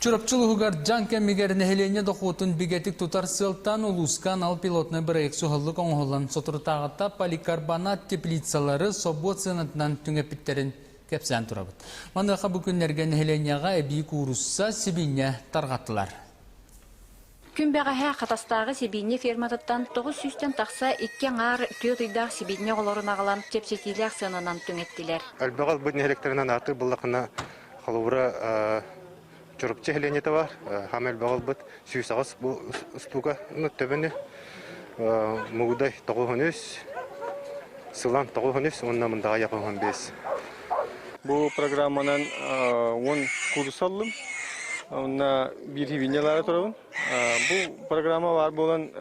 Чурапчы улууһугар дьаҥ кэмигэр нэһилиэнньэ дохуотун бигэтик тутар сыалтан улууска анал пилотнай бырайыак суһаллык оҥоһуллан соторутааҕыта поликарбонат теплицалары собуот сыанатынан түҥэппиттэрин кэпсээн турабыт. Маныаха бу күннэргэ нэһилиэнньэҕэ эбии куурусса, сибиинньэ тарҕаттылар. Күн бэҕэһээ Хатастааҕы сибиинньэ ферматыттан 900-тэн тахса икки аҥаар түөрт ыйдаах сибиинньэ оҕолорун аҕалан чэпчэтиилээх сыананан түҥэттилэр. Элбэх ылбыт нэһилиэктэринэн аатыр буллахына холобура Чурапчы нэһилиэнньэтэ бар, хаама элбэх ылбыт 108 бу устууга төбөнү Мугудай 93, Сылан 93 уонна Мындаҕай 95. Бу программанан 10 курс аллым. Онно биир хибиньялаары турабын. Бу программа баар буолан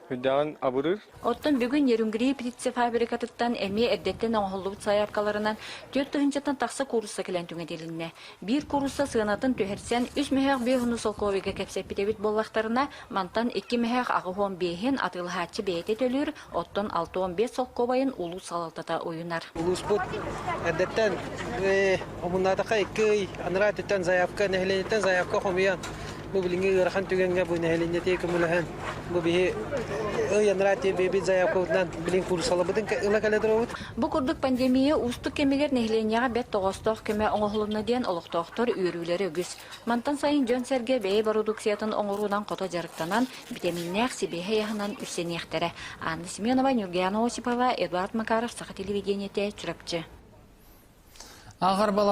үрдээҕин абырыыр. Оттон бүгүн Нерюнгри птицефабрикатыттан эмиэ эрдэттэн оҥоһуллубут сайаапкаларынан 4 тыһыынчаттан тахса куурусса кэлэн түҥэтилиннэ. Биир куурусса сыанатын түһэрсэн, үс мөһөөх биэһуну солкуобайга кэпсэппит эбит буоллахтарына, мантан икки мөһөөх 85-һин атыылаһааччы бэйэтэ төлүүр, оттон 65 солкуобайын улуус салалтата уйунар. Улууспут эрдэттэн омуннаатахха икки ый анараа өттүттэн заявка, нэһилиэнньэттэн заявка хомуйан, бу билиҥҥи ыарахан түгэҥҥэ бу нэһилиэнньэтигэ көмөлөһөн, бу биһи ый анараа тиэрбэйбит заявкабытынан билин куурусаларбытын ыла кэлэ туруобут. Бу курдук пандемия уустук кэмигэр нэһилиэнньэҕэ бэрт тоҕоостоох көмө оҥоһулунна диэн олохтоохтор үөрүүлэрэ үгүс. Мантан сайын дьон-сэргэ бэйэ бородууксуйатын оҥоруунан хото дьарыктанан, битэмииннээх сибиэһэй аһынан үссэниэхтэрэ. Анна Семенова, Ньургуяна Осипова, Эдуард Макаров, Саха телевидениетэ, Чурапчы. Ааҕар балаҕан.